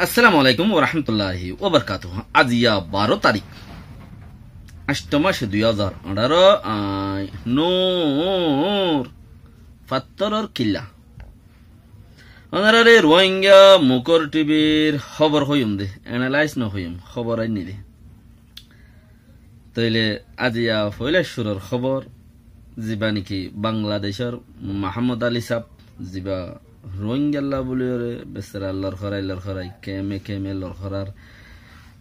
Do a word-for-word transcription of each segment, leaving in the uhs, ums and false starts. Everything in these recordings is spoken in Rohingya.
Assalamu alaikum warahmatulláhi wabarakátuhu. Aijja baró tarík, añctho mac, dui házar añçáro, añí Nur Fattoror Killa. Onoráre Ruáingga Mukor T Vr hóbor hoiyum de, analyze no hoiyum, hóbor ainní de. Tóile aijja foóila cúrur hóbor, ziba néki Bangladecór Muhammod Ali sáb, ziba Ruáinggalla bóliyoré besara lorhorai lorhorai, keme keme lorhorar.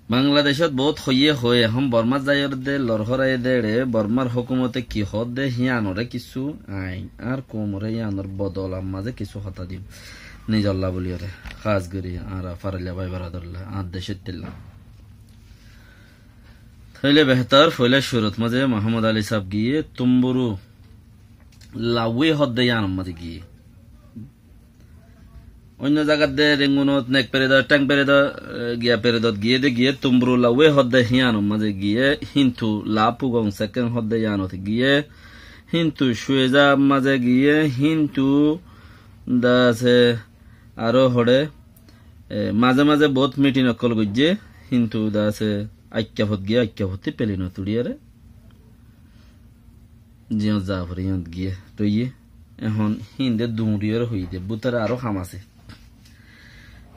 Bangladecót boóut hoiyé hoói, ehón Bormát zaiyóre de lorhoraiyé de, eçé Bormár hókumote ki hoódde híanoré kissú ain ar koumoré híanor bodolar mazé kissú hotá diyum. Nizolla bóliyoré, hás gorí añára farailla bái baradolla, añár decóttilla. Tóile behétor, foóila cúrut mazé Muhammod Ali sáb giyé Tumburu Lauwí hoódde yíanor mazé giyé. Oinno zagat de Rengunot, Nekperedot, Thengperedot, e, Giyaperedot giyé de giyé, Tumburu Lauwí hoódde híanor mazé giyé, híntu Lapugong Sekkeng hoódde yíanot giyé, híntu Cueza mazé giyé, híntu de asé aró hoçé, e, mazé mazé boóut mitin ókkol goijjé, híntu de asé Aikkafot giyé, Aikkafottí pelenot uçíyoré ziyót za foré yíanot giyé roiyé. Ehón híinde duñriyoré hoiyé de, bútore aró ham asé.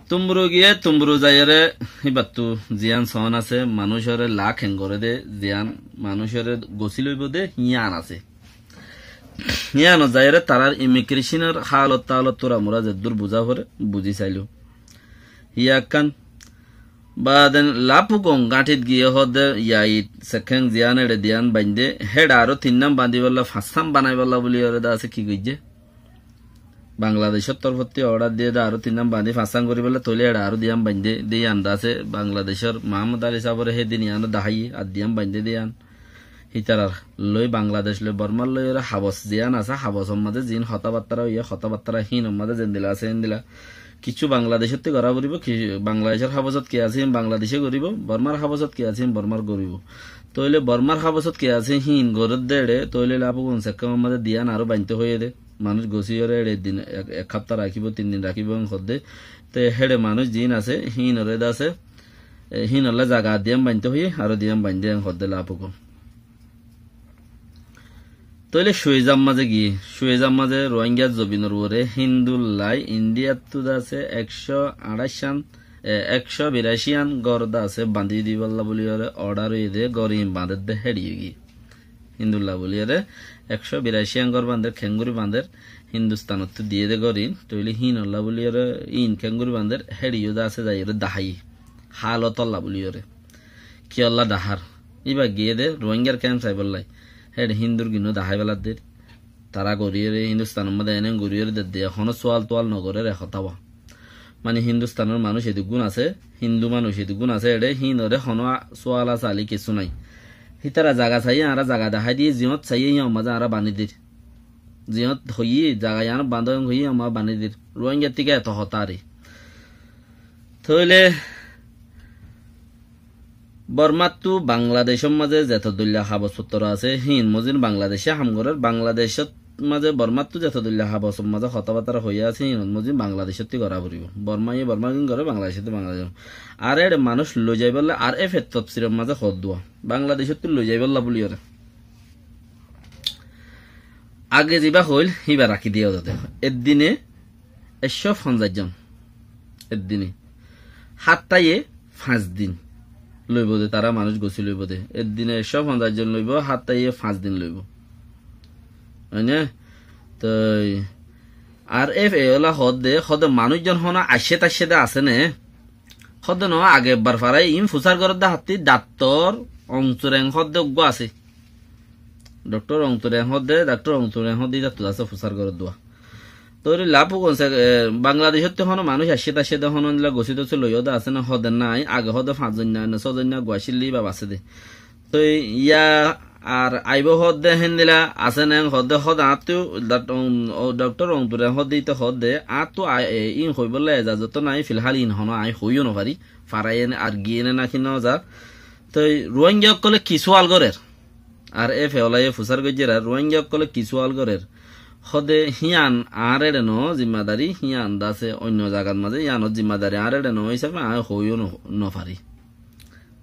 Tumburu giyé, Tumburu zaiyóre híbattu ziyán soón asé, manúicoré lak heng goré de, ziyán manúicoré gosí loibó de, yían asé. Yíanot zaiyóre tarár immigreshonor hálot tálot túra mura zeddúr buzá foré, buzí sailó. Yían ekkán. Baade Lapugong gáñçit giyé hoódde, yait Sekkeng ziyán eçe diyán baindé, héçe aró tinnán bañdíbolla, fañssán banaibólla bóliyoré de asé ki goijjé? Bangladecór torfótti ordar diyé de aró tinnán bañdí fañssán goríbolla, tóile eçe aró diyán baindé de yían de asé, Bangladecór Muhammod Ali sábore hédin yían daháiye, ar diyán baindé de yían. Hítarar loi Bangladec loi Bormár loiyoré habos ziyán asé, habosor mazé ziín hotábattára óiye, hotábattára híinor mazé zendila asé héndila. Kissú Bangladecótti gorá foribó, ki-, Bangladecór habosot ki asé, híin Bangladecé goríbo, Bormár habosot ki asé, híin Bormár goríbo. Tóile Bormár habosot ki asé, híin gorédde eçé, tóile Lapugong Sekkengor mazé diyán aró bainté hoiyé de. Manúic gosíyoré eçé din ek, ek hápta rakíbo, tin din rakíbo, en hoódde. Te héçe manúic ziín asé, híinoré de asé, e, híinolla zaga diyán bainté hoiyé, aró diyán baindé, en hoódde Lapugong. Tóile Cuezar mazé giyé, Cuezar mazé Ruáingar zobinor uore Híndullai Indiyattu de asé ekcó añçáiccán, e, ekcó biracían gór de asé bañdí dibolla bóliyoré ordar óiye de, gór iín bañdédde héçiyó giyé. Híndulla bóliyoré ekcó biracían gór bañder, keéngorí bañder, Híndustanottú diyé de gór iín, tóile híinolla bóliyoré iín keéngorí bañder, héçiyó de asé zaiyóre daháiye. Hálotolla bóliyoré. Kiyólla dahár? Íba giyé de Ruáingar kemp saibóllai. Héçe Híndur ginnú daháibeladde. Tará goríyoré Híndustanor mazé ene goríyoré dedde, honó súal-túal nogorér e hotáwa. Mani Híndustanor manúic eduggún asé, Híndu manúic eduggún asé, eçé híinoré honó a-, súal asé ali kissú nái. Hítara zaga saiyé, añára zaga dahái diyé, ziyót saiyé, híin mazé añára bañdí dir. Ziyót hoiyí, zaga yíanot bañdó hoiyí, añára bañdí dir. Ruáingar tíka eto hotá ari. Tóile Bormáttu Bangladecór mazé zeto dóilla habos fottor asé, híin mozin Bangladecé ham gorér, Bangladecót mazé Bormáttu zeto dóilla habosor mazé hotábattára hoiyé asé, híinot mozin Bangladecótti gorá foribó. Bormáye Bormár gín goré, Bangladecótti Bangladecór. Ar eçe manúic loizaibólla, ar efe tofsiror mazé hoódduwa. Bangladecótti loizaibólla bóliyoré. Age zibá hoóil, híba rakí diyé ódode. Eddine ekcó fonzaic zon. Eddine. Háttaye fañs din loibó de, tará manúic gosí loibó de. Eddine ekcó fonzaic zon loibó, háttaye fañs din loibó. Óine? Toi ar efe ola hoódde, hoódde manúic zon honó aiccé taiccé de asé né? Hoódde noó, age ebbar farai iín fusár gorédde háttai daktor Ongtureng hoódde uggúa asé. Doktor Ongtureng hoódde, daktor Ongtureng hoódde ítattu asé fusár gorédduwa. Tóile Lapugong Sek-, e, Bangladecóttu honó manúic aiccé taiccé de honó endilla gosí tosí loiyó de asé né hoódde nái, age hoódde fañs zoinna, ene só zoinna uggúa accíl de íba basé de. Toi yá ar aibó hoódde héndila asé né hoódde hoódde añáttu dak-, um, o, doktor Ongtureng hoódde íte hoódde añáttu a-, e, iín hoibólla ezazot nái, filhál iín honó aññí hoiyó nofarí, faraiyé né ar giyé né náki noza. Toi Ruáinga ókkolé ki súal gorér? Ar efe olaye fusár goijjér ar Ruáinga ókkolé ki súal gorér? Hóde hían añár eçe noó zimmadari, hían dase oinno zagat mazé híanor zimmadari añár eçe noó hísafe aññí hoóiyo no-, nofari.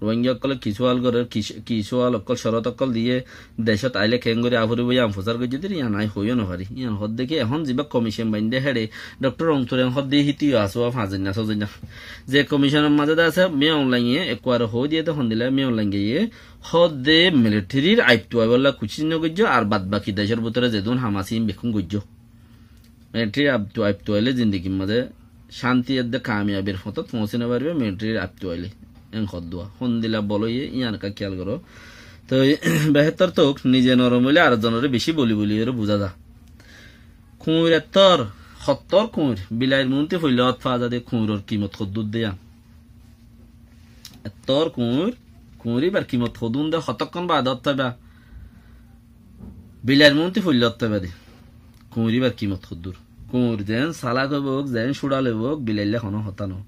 Ruáingga ókkole ki sual gorér, ki, ki sual ókkol, corot ókkol diyé, decót ailé keéngorí aforibóu, yían fusár goijjé dé, yían aññí hoóiyo nofari. Yían hoódde ki, ehón zibá komicon baindé héçe, Doktor Rongturen hoódde hítiyo asé, fañs zoinna, só zoinna. Ze komisonor mazé de asé, Min Aung Hlainge ekkuare hoói diyé dé, hondilla Min Aung Hlainge yé, hoódde militerir aiptu aibólla kucíc nogoijjó, ar bad baki decór bútore zedún ham asé, ín bekkún goijjó. Militerir aiptu, aiptu ailé zindigir mazé cánti edde kamiyabir fotót foóñsi nofaribá, militerir aiptu ailé. En hoddúa. Hondilla bol óiye, yían ekká kiyal goró. Toi behéttor touk nize norom óile ar zonoré bicí boli boli ore buzá za. Kuñir ettór, hottór kuñir, bilair muúnti foillé ót faa za de kuñiror kimot hoddúr de yían. Ettór kuñir, kuñir íbar kimot hodún de, hotókkon baade ót faiba. Bilair muúnti foillé ót faiba de. Kuñir íbar kimot hoddúr. Kuñir zeén salak óibou, zeén cúçal óibou, bilailla honó hotá noó.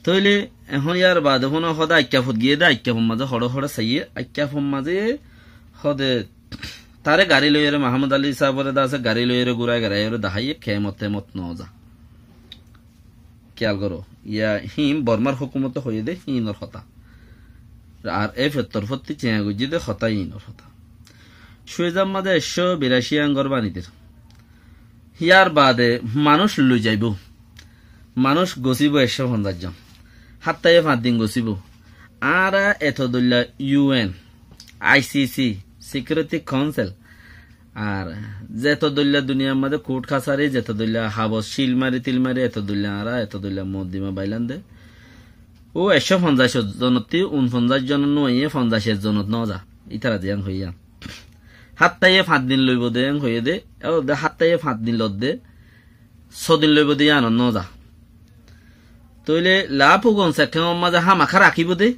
Tóile ehón yar baade fúno hoóde Aikkafot giyé dé, Aikkafor mazé hoçé hoçé saiyé, Aikkafor mazé hoóde taré garí loiyóre Mahámud Ali sábore de asé, garí loiyóre gúrai garáiyore daháiye, kemot temot noó za. Kiyal goró, yá híin Bormar hókumote hoiyé dé híinor hotá. Ar F or torfótti ceña goijjé dé hotá híinor hotá. Suizar mazé ekcó birací angor bani der. Yar baade manúic loi zaibóu. Manúic gosíbou ekcó fonzaic zon. Háttaye fañs din gosíbou. Añára eto dóilla U N, I C C, Security Council, ar zeto dóilla duniyar mazé kuth kasari, zeto dóilla habos cil mari til mari, eto dóilla añára, eto dóilla moddima bailan de. Ó ekcó fonzaic zonottí unfonzaic zonot nuaiyé, fonzaic ek zonot noza. Ítara de yían hoiyé. Háttaye fañs din loibou de yían hoiyé de, ó de háttaye fañs din lodde, só din loibou de yíanot noza. Tóile laáfugon sekkémor mazé hámaká rakíbou de.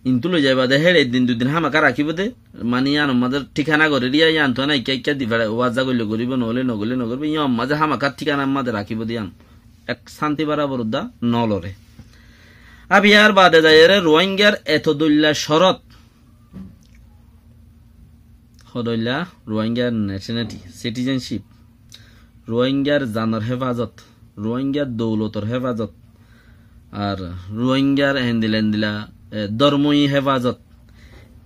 Intú loi zaiba de héçe ek din dui din hámaká rakíbou de. Mani yíanor mazé thíkana gorí diya, yíantu ena ikká ikká di fare, wazza goille goríbou, noóile nogoille nogoríbou. Yíanor mazé hámaká thíkanar mazé rakíbou de yían. Ek cánti barabor udda nolore. Ab yar baade zaiyóre Ruáingar eto dóilla corot. Hodóilla Ruáingar nationality, citizenship, Ruáingar zanor héfazot, Ruáingar doulotor héfazot, ar Ruáingar endila endila, e, dórmoi héfazot.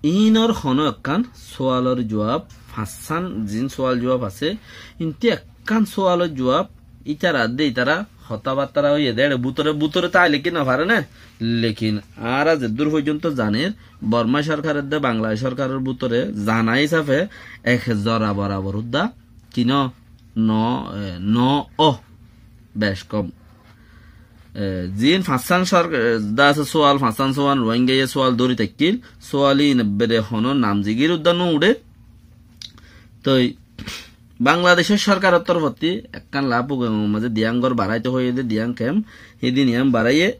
Iínor honó ekkán sualor juab, fañssán ziín sual juab asé, intú ekkán sualor juab ítara adde ítara hotábattara óiye dé, éçe bútore bútore táile ki nofaré né? Lekin añára zeddúr foijjonto zanir, Bormá sorkar edde Bangladec sorkaror bútore zana hísafe ek zora borabor udda ki no, no, e, no ó, bec kom. E, ziín fañssán sor-, e, de asé sual, fañssán sual, Ruáingaye sual dóri tákkil, sual iín ebbere honó nam zigir udda no uçé. Toi Bangladecor sorkaror torfottí ekkán laáfugonor mazé Diangor baráito hoiyé dé, Diang kemp, hídin yián baráiye,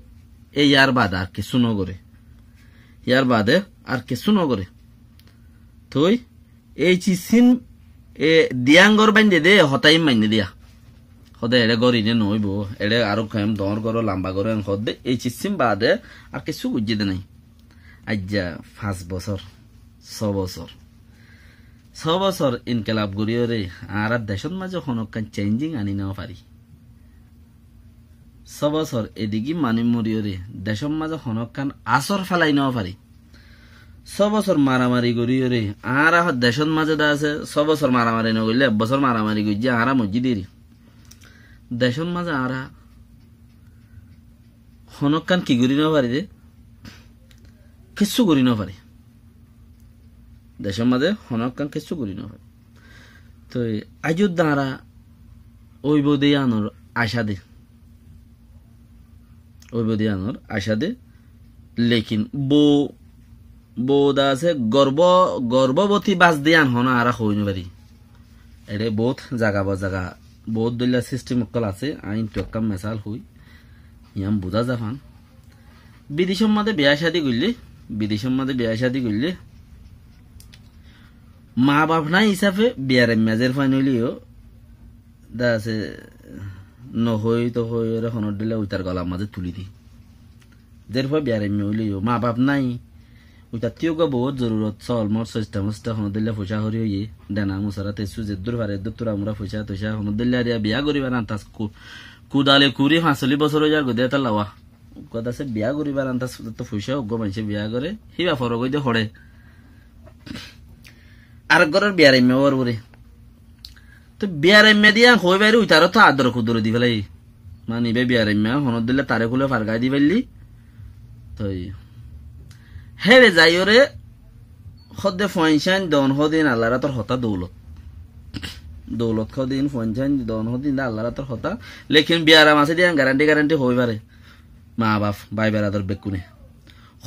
e yar baade ar kessú nogoré. Yar baade ar kessú nogoré. Toi ei ciccín, e, Diangor bainde dé, hotá iín mainné diya. Hode eçé gór iíne noóibou, eçé aró kemp doóñr goró, lamba goró, en hoódde, ei ciccín baade ar kessú goijjé dé nái. Aijja fañs bosór, só bosór, só bosór inkelab goríyoré añára decót mazé honókkan changing aní nofarí. Só bosór edigi manúic moriyóre decót mazé honókkan asór félai nofarí. Só bosór maramari goríyoré añára decót mazé de asé, só bosór maramari nogoillé, ek bosór maramari goijjé, añára moijjí deri. Decót mazé añára honókkan ki gorí nofarí dé? Kessú gorí nofarí. Decór mazé honókkan kessú gorí nofarí. Toi aijjó dañra óibou dé yíanor acá dé. Óibou dé yíanor acá dé. Lekin bou, bou de asé gorbo-, gorboboti bas dé yían honó añára hoói nofarí. Eçé boóut zaga ba zaga boóut dóilla sistem ókkol asé, aññí intú ekkán mesal hoói, yián buzá za fán. Bidecór mazé biyá cádi goillé, bidecór mazé biyá cádi goillé, maa baf nái hísafe biyaraimma zérfua óileyo, de asé, nohoi tohoi ore honó dhíla uitar golar mazé tulí dé. Zérfua biyaraimma óileyo, maa baf nái, Uitattú uggúa bout zorurot, sóol mor, sosta mosta, honó dilla foicá hori óiye, dena musara tessu zeddúr fare eddúr tura mura foicá toicá, honó dilla diya biya goríbar antas ku-, kudale kuri fañsollic bosór ói zargoi de étalla wa. Uggúa dase biya goríbar antas to foicá uggúa maincé biya goré, híba forok ói de hoçé. Arek gorór biyaraimma uor uore. Toi biyaraimma diyan hoói fari uitaré to ador kudure di félaiye. Mani be biyaraimma honó dilla tare kule fargai di faillí. Toi héçe zaiyóre hódde fuain sáin don hódin Allar átor hotá doulot. Doulot hódin fuain sáin don hódin de Allar átor hotá. Lekin biyaram asé diyan garanti garanti hoói fare. Maa baf, bái berador bekkúne.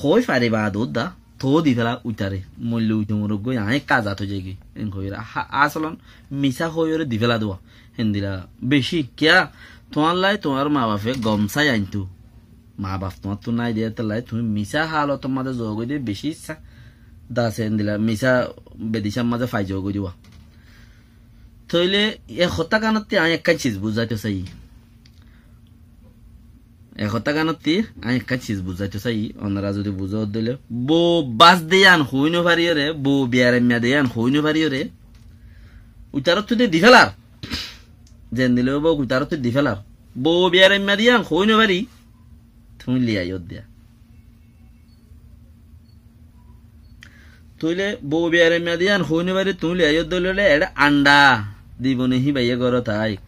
Hoói fare baade udda, toó di féla uitaré, moille uite morok goi, aññí ekká azad ói zaigói, en hoiyóre. Ha-, asolon misá hoiyóre di féla dua. Héndilla bicí, kiyá? Tuáñllai tuáñr maa bafe gom sai aintó. Maa baf tuáñttú nái de étellai, tuñí misá halotor mazé zoogói de bicí sa-, dase héndilla misá bedicár mazé fai zoogói dua. Tóile e hotá kanottí aññí ekkán ciz buzáito saiyí. E hotá kanottí aññí ekkán ciz buzáito saiyí, onora zudi buzó dóile, bou bas de yían hoói no fariyóre, bou biyaraimma de yían hoói no fariyóre, uitaróttu de di félar. Zendilla óibou uitaróttu di félar. Bou biyaraimma de yían hoói no fari, tuñí liyaiyó de. Tóile bou biyaraimma de yían hoói no fari, tuñí liyaiyó dóile eçé anda dibo né híbaye górot aái.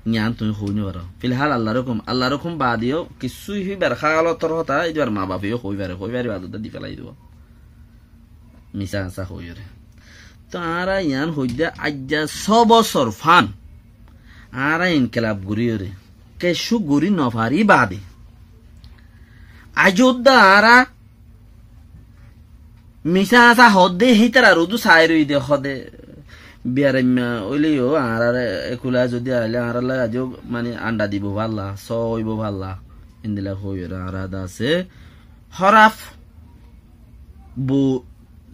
Yían tuñí hoói no faró. Filhál Allar hókum, Allar hókum baade yó kissú híbar halotor hotá íbar maa bafe yó hoói fare, hoói fari baade di félai dibo. Misá asá hoóiyoré. Toi añára yían hoiddé aijja só bosór fán. Añára inkelab goríyoré. Kessú gorí no fari baade. Aijjó udda añára misá asá hoódde hítarar uddú sai roidé hoóde. Biyaraimma óile yó añáráre ekula zudi aile añárálla aijjó mani anda dibo falla, só óibo falla. Endilla hoiyoré añára dase hóraf, bou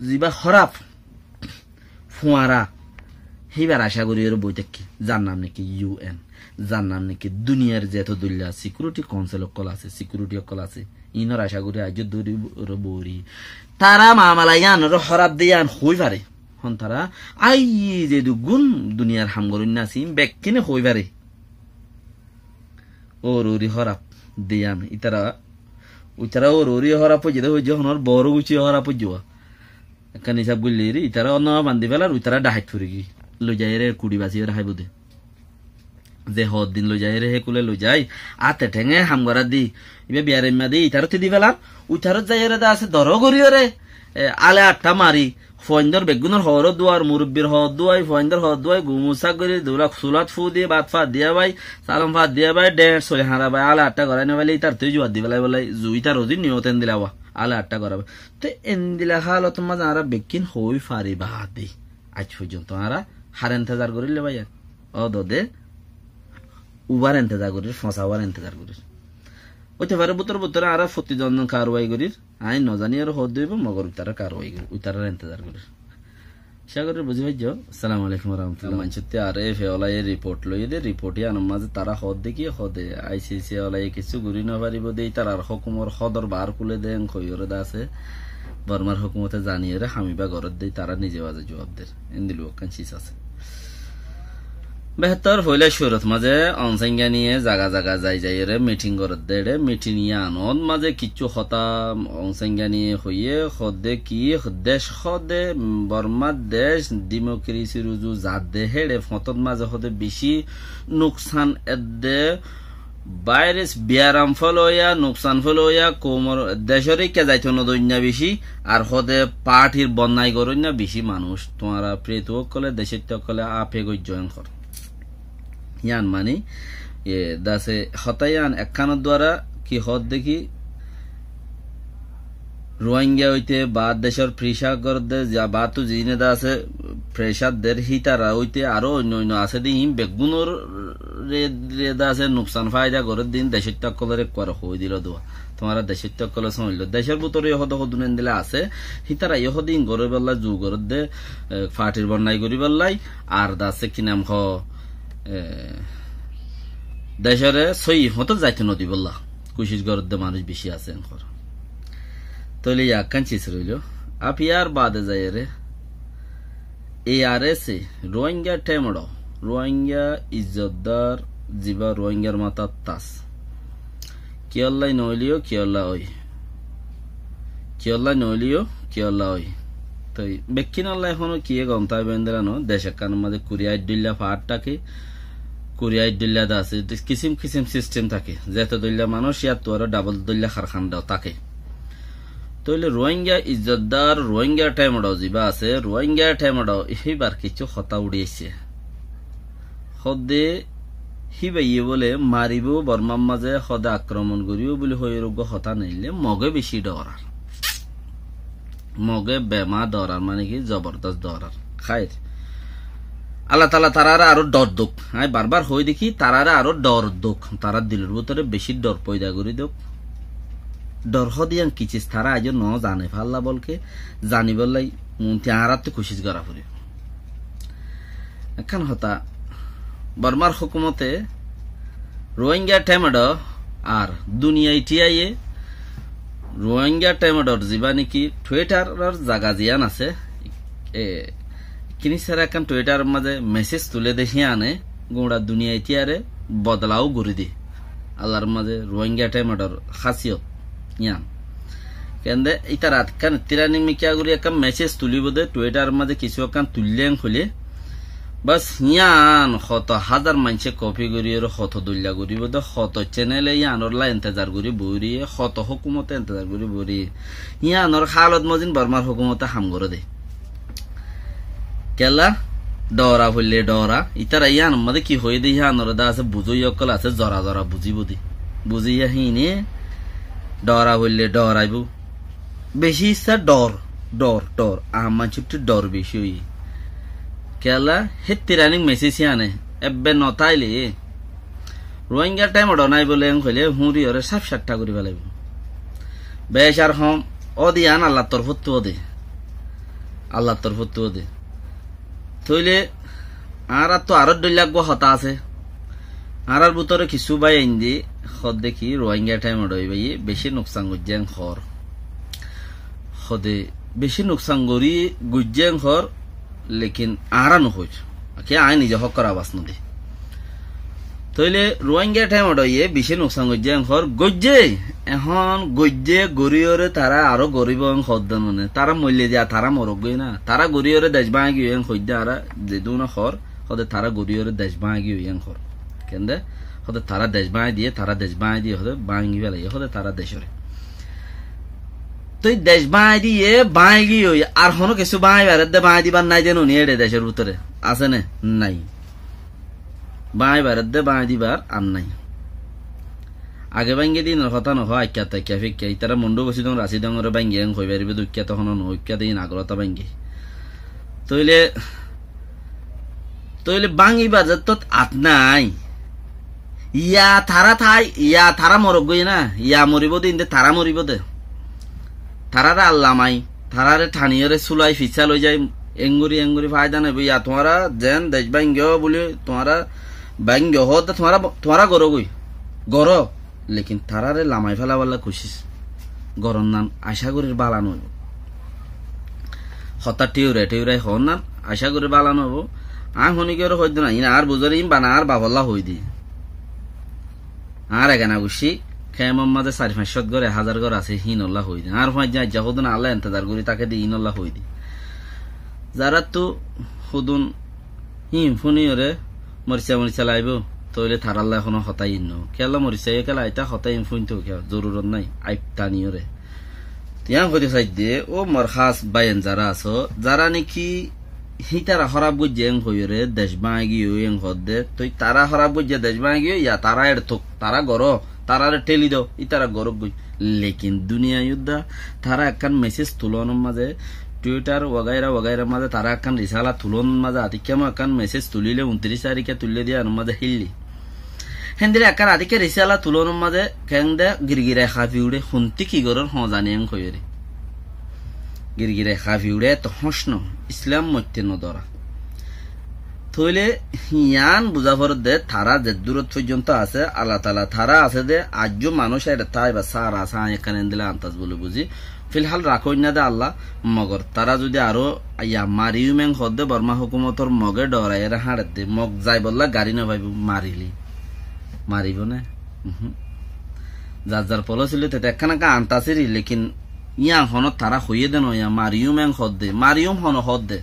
zibá hóraf fuañra, híbar acá gorí ore boi tákki. Zar nam niki U N, zar nam niki duniyar zeto duilla security council ókkol asé, security ókkol asé, inor acá gorí aijjó dóri ore bori. Tará mamala yíanore hóraf de yían hoói fare. Hon tará, aiyí zeduggún duniyar ham goróinna asé, ín bekkíne hoói fare. Ór óri hóraf de yían. Ítara, uitara ór óri hóraf óijje de, óijje honór boro gucci hóraf óijje wa. Ekkán isab goillé eri, ítara onno bandi félar, uitara dhahait forigí. Loizaiyóre kuri basiyóre háibo de. Ze hoddin loizaiyóre hé kule loizai, áte thenge ham gorá di. Ibá biyaraimma de, ítarottú di félar, uitarot zaiyóre de asé doro goríyoré, e, ale atta mari, fuaindor beggúnor hoór duar, murubbir hoór duai, fuaindor hoór duai, gumu sak gorí, dulak sulat fu di, bát fat diya bái, salam fat diya bái, dheñr soli hañra bái, ale atta gorái no faile, ítar tui juwa di félai bólai, zu ítar ozi niyot endilla wa, ale atta gorá bái. Te endilla halotor mazé añára bekkín hoói fari baade, aij foijjonto añára hár entezar gorílle bái? Ó dode, ubar entezar gorír, fosá ubar entezar gorír. Óite fare bútore bútore añára fottí zon zon karwai gorír, aññí no zaniyóre hoódde óibo, mogor uitara karwai gorír, uitarar entezar gorír. Acá gorír buzí faijjó. Assalamu alaikum warahmatullah. Maincótte R F olaye report loiyé de, report yíanor mazé tará hoódde ki, hoóde I C C olaye kissú gorí no faribo de, ítarar hókumor hódor baár kule de, en hoiyóre de asé. Bormar hókumote zaniyóre ham ibá gorér de, tará nize baze juab der. Endilla ekkán sis asé. Behétor, foila cúrut mazé Aung San Suu Kyi ye zaga zaga zai zaiyóre miting gorédde, eçé miting yíanot mazé kiccú hotá Aung San Suu Kyi ye hoiyé, hoódde ki, dec hoóde, Bormar dec, dimokrasir uzu zadde, héçe foñtot mazé hoóde bicí nuksan edde, bairas biyaram foloiya, nuksan foloiya, koumor decóre ikká zaito no doinna bicí, ar hoóde partir bonnai goróinna bicí manúic. Tuáñra pretu ókkole, decóitta ókkole afe goijjó en hoór. Yían mani, e, dase hotá yían ekkánor duara ki hoódde ki, Ruáingga óite baár decór pressure gorédde, za baáttu ziíne de asé pressure der, hítara óite aró oinno oinno asé de, iín beggúnoré de asé nuksan faida gorédde, iín decóitta ókkolóre ekkuare hoói dilo dua. Tuáñra decóitta ókkolóre sóoñillo. Decór bútore yó hoóde hodún endilla asé, hítara yó hoóde iín goríbolla zu gorédde, e, partir bonnai goríbollai, ar de asé ki nam hoó, e, decóre sóiyi foñtot zaito no dibolla kucíc gorédde manúic bicí asé en hoór. Tóile yá ekkán sis roiló. Añí yár baade zaiyóre, A R S A, Ruáingga Thaimedho, Ruáingga izzotdar, zibá Ruáinggar matát tas. Kiyólla noóile yó, kiyólla ói. Kiyólla noóile yó, kiyólla ói. Toi bekkúnolla ehóno kiyé gom táibo endilla no, dec ekkánor mazé kuri añcthoilla faár táke, kuri añcthoilla de asé, kisím kisím sisthem táke. Zeto dhoilla manúic, yáttu aró dhabol dhoilla karhana táke. Tóile Ruáingga izzotdar, Ruáingga Thaimedho zibá asé, Ruáingga Thaimedho híbar kissú hotá uçí aiccé. Hoódde híbaye bóle maribóu Bormár mazé, hoódde akromon goríbou buli hoiyóre uggúa hotá neillé Moge bicí dhoorar. Moge bema dhoorar, mane ki zobordos dhoorar. Háir. Allah taala taráre aró dhor douk. Añí barbar hoóide ki taráre aró dhor douk. Tarár dilor bútore bicí dhor foida gorí douk. Dhor hoódde yián ki sis tará aijjó no zane fálla, bolke zanibálla muúntu añáráttu kucíc gorá foribóu. Ekkán hotá, Bormár hókumote Ruáingga Thaimedho ar duniyai thíyaye Ruáingga Thaimedhor zibá néki Twitter or zaga ziyán asé, e, kini sára ekkán Twitter or mazé message tulé de híyane guñça duniyai thíyare bodolá gorí de. Allar mazé Ruáingga Thaimedhor hásiyot yián. Kende ítara ekkán tiranik mikká gorí ekkán message tulibóu de, Twitter or mazé kissú ekkán tuillé hoilé, bas, yián hoto házar maincé copy goríyore hoto dhoilla goríbou de, hoto channel e yiánolla entezar gorí boói roiyé, hoto hókumote entezar gorí boói roiyé. Yiánor hálot mozin Bormár hókumote ham goré de. Kiyólla? Dhoora foillé dhoora. Ítara yiánor mazé ki hoiyé de yiánore de asé buzóiya ókkol asé, zora zora buzíbou de. Buzíya híine dhoora foillé dhooraibóu. Bicí issá dhor, dhor, dhor. Añár maincóttu dhor bicí óiye. Kiyólla? Hé tiranik message yiáne ebbe no táile Ruáingga Thaimedho nái bóle en hoilé húñriyoré sáf sattá gorí felaibóu. Bec ar hom, óde yián Allar torfóttu óde. Allar torfóttu óde. Tóile añáráttu aró dhoilla uggúa hotá asé. Añárár bútore kissú báiyain de hoódde ki Ruáingga Thaimedho ibáye bicí nuksan goijjé en hoór. Hoódde bicí nuksan gorí goijjé en hoór, lekin añára no hoóir. Kiyá aññí nize hókkor abas no di. Tóile Ruáingga Thaimedhoye bicí nuksan goijjé en hoór, goijjé, ehón goijjé goríyore tará aró goríbou en hoódde mane. Tará moille diya, tará morok goi na. Tará goríyore dec báñgi giyói en hoóidde añára zedún hoór, hoódde tará goríyore dec báñgi giyói en hoór. Kende? Hoódde tará dec báñgi diyé, tará dec báñgi diyé, hoódde báñgi felaiyé, hoódde tará decóre. Toi dec báñgi diyé, báñgi giyói, ar honó kissú báñgi baredde báñgi dibar nái de noni eçe decór bútore. Asé né? Nái. Báñgi baredde báñgi dibar ar nái. Age báñgi de inor hotá no hoó, aikká taikká fikká. Ítara Mondhu Bosidong, Rasidongore báñgi en hoi faribóu de, uikká tohóno no, uikká de in agor hotá báñgi. Tóile Tóile báñgibar zettót at nái. Ya tará tái, ya tará morok goi na, ya moribóu de, inde tará moribóu de. Taráre ar lamai, taráre thaniyóre súlai fissá loi zai, engori engori faida naibóu. Ya tuáñra zen dec báñgiyó buli, tuáñra báñgiyó hoódde tuáñra, tuáñra goró goi, goró. Lekin taráre lamai félabálla kucíc gorónnan acá gorír bála noóibou. Hotá thiura thiurai hoónnan acá gorír bála noóibou. Aññí honíkiyóre hoóidde no, iín añár buzóre, iín bana añár bafolla hoóide. Añár egana guccí kemor mazé sair fañs cót gór, ek házar gór asé, híinolla hoóide. Añár fuañijja aijja hodún añálla entezar gorí táke de, iínolla hoóide. Zaráttu hodún híin fúniyoré moricá moricá laibóu, tóile tarálla honó hotá iín noó. Kiyólla moricá yó kiyólla aitá, hotá iín fúintou kiyá, zorurot nái, aib taniyoré. Tiyañ hoitó saidde, ó mor hás báiyain zará asó, zará néki hítara hóraf goijjé en hoiyóre dec báñgi giyói en hoódde, toi tará hóraf goijjé dec báñgi giyói, ya tará eçe tók, tará goró, taráre théli do, ítara gorók goi. Lekin duniyai uddá tará ekkán meséj tulónor mazé, Twitter wagaira wagairar mazé tará ekkán risála tulónor mazé, atikká mo ekkán meséj tulíle, untiríc tarikká tuillé de, yíanor mazé héilli. Héndilla ekkán atikká risála tulónor mazé keénde girgirai hafi uçé, hontí ki gorór hoóñzani en hoiyóre. Girgirai hafi uçé, etó hóñc no, Islam moitte nodóra. Tóile yián buzá foredde, tará ze durot foijjonto asé, Allah taala tará asé de, aijjó manúic eçe táiba sára asé, añí ekkán endilla antas buli buzí. Filhal rakóinna de Allah, mogor tará zudi aró ya mariyum en hoódde, Borma hókumotor moge dhoraiyóre háñçedde, mog zaibolla gari no faibó, marilé. Maribó né? Uhú. Zar zar polosi loi tete ekkán ekkán antas eri, lekin yián honó tará hoiyé de no, ya mariyum en hoódde, mariyum honó hoódde.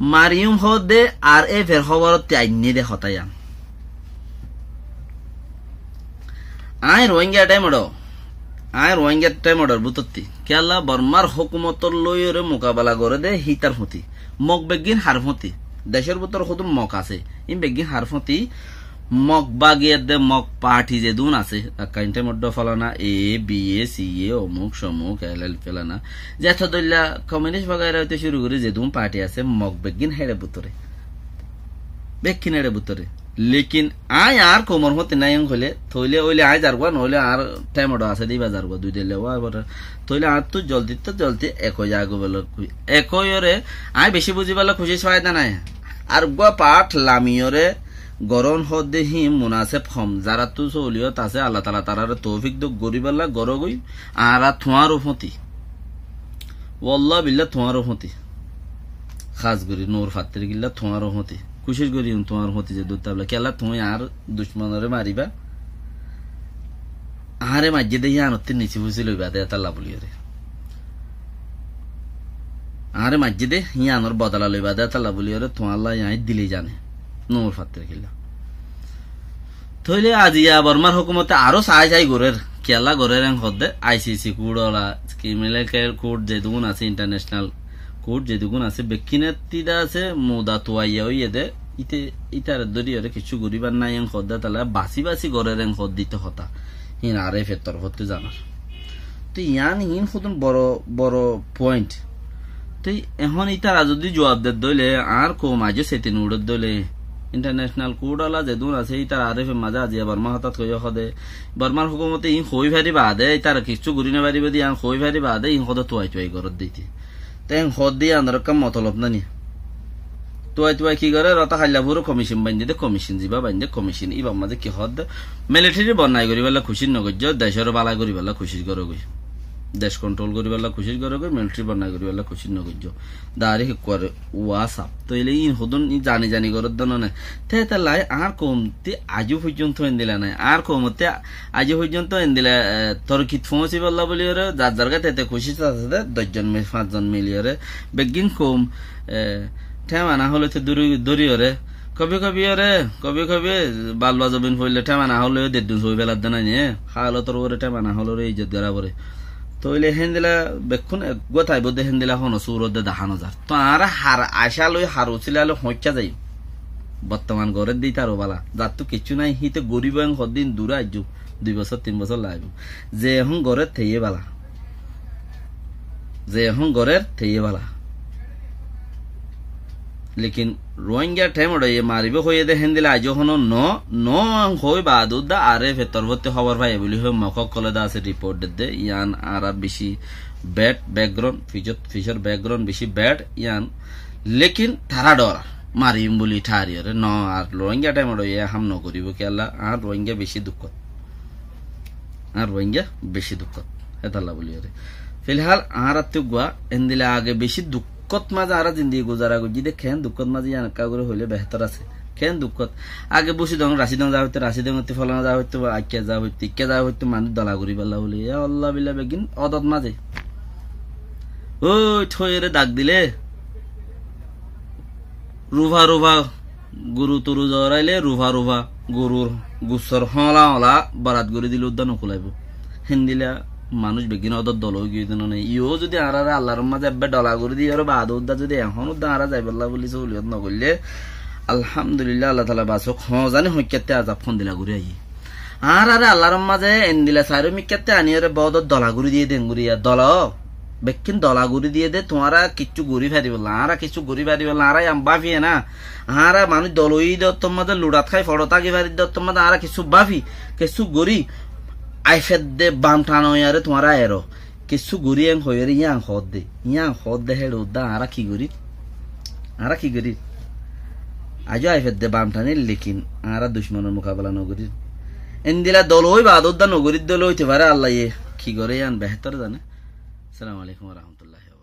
Mariyum hoódde ar e fer hóborotti ainné de hotá yián. Aññí Rohingya thaim ot, aññí Rohingya thaim otor bútotti kiyólla Bormar hókumotor lóiyoré mukabela goré dé hítar fúti. Mok beggín har fúti. Decór bútore hodún mok asé, ín beggín har fúti. Mok bagiyedde mok parthi zedún asé, ekká ín thaim ot dó félana, A, B, A, C, A, omuk somuk, L L félana. Zeto dóilla kominis bagaira óite cúru gorí zedún parthi asé, mok beggín héçe bútore. Beggín héçe bútore. Lekin aññí añár koumor fúti nái en hoilé, tóile óile aññí zargua, noóile añár thaim ot asé de íba zargua, dui dóilla wá bore. Tóile añáttu zoldittú zoldi ek ói zagói bólla, ek óiyoré aññí bicí buzíbolla kucíc faida nái. Ar uggúa part lamiyoré gorón hoódde híin munaseb hom. Zaráttu sóoliyot asé, Allah taala taráre toufik douk goríbolla gorógoi, añára tuáñró fúti. Wallah billah tuáñró fúti. Hás gorí Nur Fattir killa tuáñró fúti. Kucíc gorí un tuáñr fúti ze dúr tábla. Kiyólla tuñí añár ducmonoré maribá? Añáre maijjé dé yíanottú nisi fúsi loibá dé étalla bóliyoré. Añáre maijjé dé yíanor bodola loibá dé étalla bóliyoré tuáñlla yián dile zane. Nur Fattir killa. Tóile aziya Bormar hókumote aró saái saái gorér, kiyólla gorér en hoódde, I C C court ola, criminal court zedún asé, international court zedún asé, bekkínettí dé asé, muda tuaiya óiye dé, íte, ítare dóriyoré kiccú goríbar nái en hoódde, tala basí basí gorér en hoódde íte hotá. Híin R F tor hoódde zanar. Te yián híin hodún boro, boro point. Te ehón ítara zodi juab der dóile, añár koum aijjó setin uçér dóile, international court ola zedún asé, ítara R F mazé aziya Borma hotát hoiyé hoóde, Bormar hókumote híin hoói fari baade, ítara kiccú gorí no faribó de yián hoói fari baade, híin hoóde tuai tuai gorér de íte. Te híin hoódde yiánor ekkán motolob nái ni. Tuai tuai ki goré? Rota hailla furo komicin baindé dé, komicin zibá baindé, komicin íbar mazé ki hoódde? Militari bonnai goríbolla kucíc no goijjó, decóre bala goríbolla kucíc gorógoi. Dec kontrol goríbolla kucíc gorógoi, militari bonnai goríbolla kucíc no goijjó. Dari hikkuare WhatsApp. Tóile íin hodún í zani zani gorér dé no né. Te étalla añár koum te aijjó foijjonto endilla nái. Añár koum te aijjó foijjonto endilla, e, torkit foóñsibólla bóliyoré, zar zar gát ete kucíc asé dé, doc zon mi-, fañs zon miliyoré, beggín koum, e, thémana hólete dóri-, dóriyoré, kobi kobiyoré, kobi kobi, balba zobin foille thémana hóleyó deddun sói feladde nái né, hálotor uore thémana hóloré ijjot gorá foré. Tóile héndilla bekkún eggúa táibo dé héndilla honó súrot dé dahá no zar. Tó añára har acá loi, har usila loi hoóñcca zaiyum. Bottoman gorér dé ítaru bála. Zattú kiccú nái, híte goríbo en hoddin duré aijjó. Dui bosór, tin bosór laibo. Ze ehón gorér teyé bála. Ze ehón gorér teyé bála. Lekin Rohingya thémot óiye maribó hoiyé dé héndilla aijjó honó no, no hoói baade dé R F tor torfótti hóbor faiyé buli hoói mok ókkole dé asé riport dedde, yián añára bicí bad background, fisót, fisór background bicí bad yián, lekin tará dhorar, mariyum buli thariyoré, no, ar Rohingya thémot óiye ham no goríbo kiyólla, añár Rohingya bicí dukkót. Añár Rohingya bicí dukkót. Hétalla bóliyoré. Filhal añárattú eggúa endilla age bicí dukkót mazé añára zindigi guzara goijjí dé, keén dukkót mazé yián ekká gorí hoilé behétor asé. Keén dukkót. Age Busidong, Rasidong za hoitó, Rasidongottú folana za hoitó, ba Akkiya za hoitó, Ikkiya za hoitó, manúic dola goríbolla bóli. Ya Allah billah beggín odot mazé. Ói, thoiyóre dak dilé. Rufa rufa goru toru zoraile rufa rufa gorur gussor hóñla hóñla borat gorí dile udda no kulaibó. Héndilla manúic beggín odor dol ói giyói de no né. Iyó zudi añáráre Allar mazé ebbe dhola gorí diyóre baade udda zudi ehón udda añára zaibolla buli sóoliyot no goillé, Alhamdulillah, Allah taala basók, hoóñzani hoikkátte azab hondilla gorí aiyé. Añáráre Allar mazé endilla sairó mikkátte aniyóre bodor dhola gorí diyé de engoriya dhola ó. Bekkín dhola gorí diyé dé, tuáñra kiccú gorí faribólla, añára kiccú gorí faribólla, añára yián báfiye ná. Añára manúic dol óiyi dé ottór mazé luçat hái foço táki farir dé ottór mazé añára kiccú báfi, kiccú gorí, aifedde bam than óiyaré tuáñra eró. Kiccú gorí en hoiyóre yián hoódde, yián hoódde héçe udda añára ki gorí? Añára ki gorí? Aijjó aifedde bam thaníl, lekin añára ducmonor mukabela nogorír. Endila dol ói baade uddá nogorír dé óile óite fare, Allaye ki goré yián behétor zane. Assalamu alaikum wa rahmatullahi wa barakatuhu.